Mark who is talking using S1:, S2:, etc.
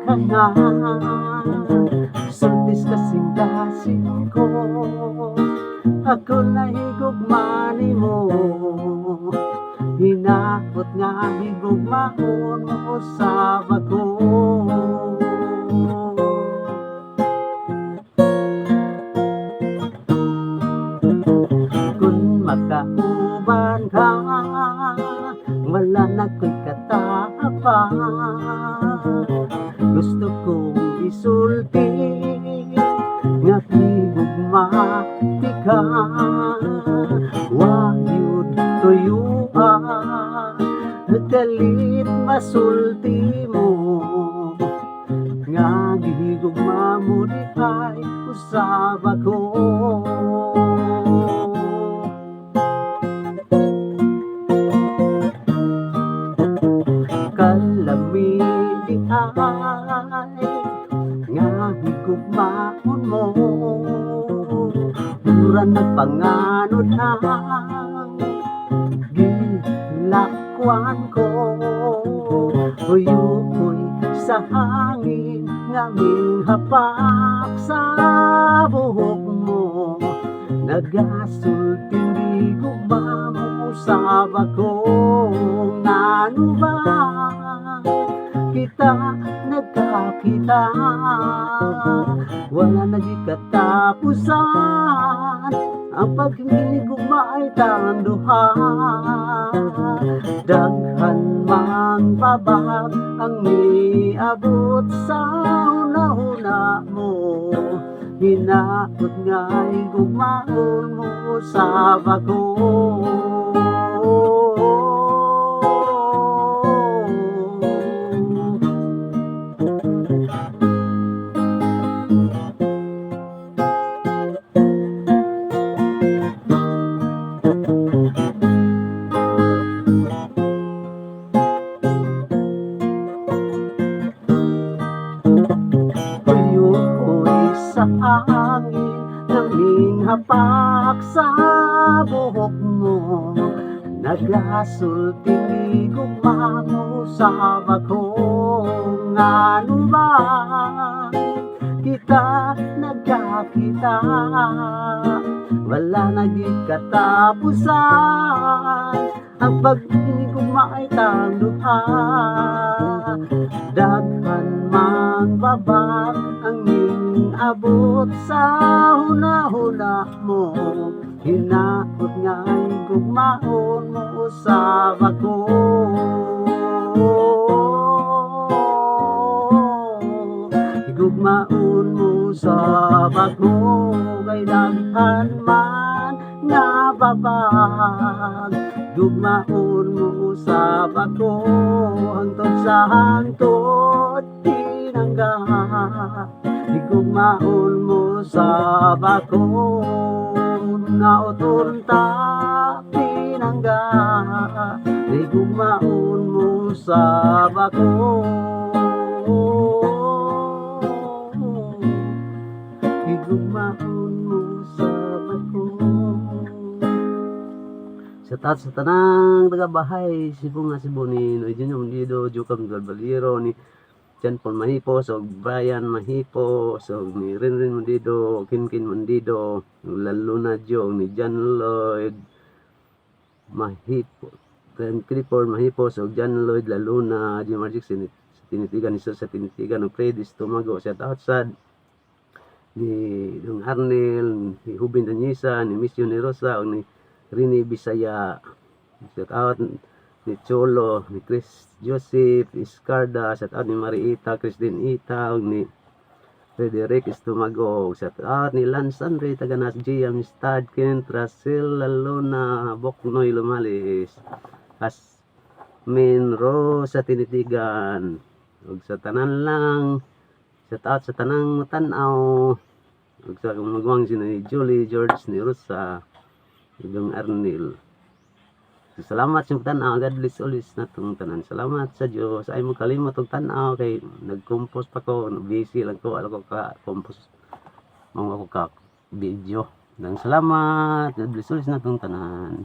S1: ka nga. Sultis kasing-kasing ko, ako na higugma nimo. Hinaot nga higugmaon mo usab ako. Kung makauban ka, wala na ko'y katapang. Gusto kong isulti nga higugma tika. Wa gyud tuyua kalit masulti mo nga gihigugma mo diay usab ako. Kalami diay nga higugmaon mo. Mura nagpanganod ang gilakwan ko. Huyuhoy sa hangin nga minghapak sa buhok mo. Nagasulting gigugma mo usab ako. Ngano ba kita nagkakita? Wala na katapusan ang paghinigugma ay tang duha. Daghan mang babag ang miabot sa hunahuna mo. Hinaot nga higugmaon mo usab ako. Huyuhoy sa hangin nga minghapak sa buhok mo. Nagasulting gigugma mo usab ako. Ngano ba kita nagkakita? Wala na katapusan ang pag-inigugma ay tang duha. Daghan mang babag ang abot sa hunahuna mo. Hinaot nga higugmaon mo usab ako. Higugmaon mo usab ako kay daghan man nga babag. Gugmaon mo usab ako hangtod sa hangtod tinangga. Higugmaon mo usab ako naot unta pinangga. Higugmaon mo usab ako. Higugmaon mo usab ako. Sa taas sa tanang taga-bahay, Cebu nga Cebu ni Noy Junior Mundido, Jukam Galbaliro, ni John Paul Mahipos, og Brian Mahipos, og ni Rinrin Mundido, Kinkin Mundido, Laluna Jo, og ni John Lloyd Mahipo, Ken Clifford Mahipos, og John Lloyd Laluna, Jim Marjik, sa Tinitigan, ni sa Tinitigan, og Freddy Tumago, shout out sad ni Dong Arnel, ni Hubin Danyisa, ni Mission ni Rosa, og ni Rini Bisaya. Shout out ni Cholo, ni Chris Joseph Iscarda, shout out ni Mariita, Christine Ita, og ni Frederick Estumago, shout out ni Lance Andre Taganas, G. Amistad, Kent Russell Lalona, Boknoy Lumalis, Asmin Rose sa Tinitigan, ug sa tanan lang, shout out sa tanang mutanaw, ug sa akong maguwang si ni Julie George ni Rosa, ug Arnel. So, salamat sa tanaw. God bless always natong tanan. Salamat sa Dios. Ay mo kalimot og tan-aw kay nag-compose pa ko, busy lang ko, wala ko ka compose mo ako ka video. Dang salamat. God bless always natong tanan.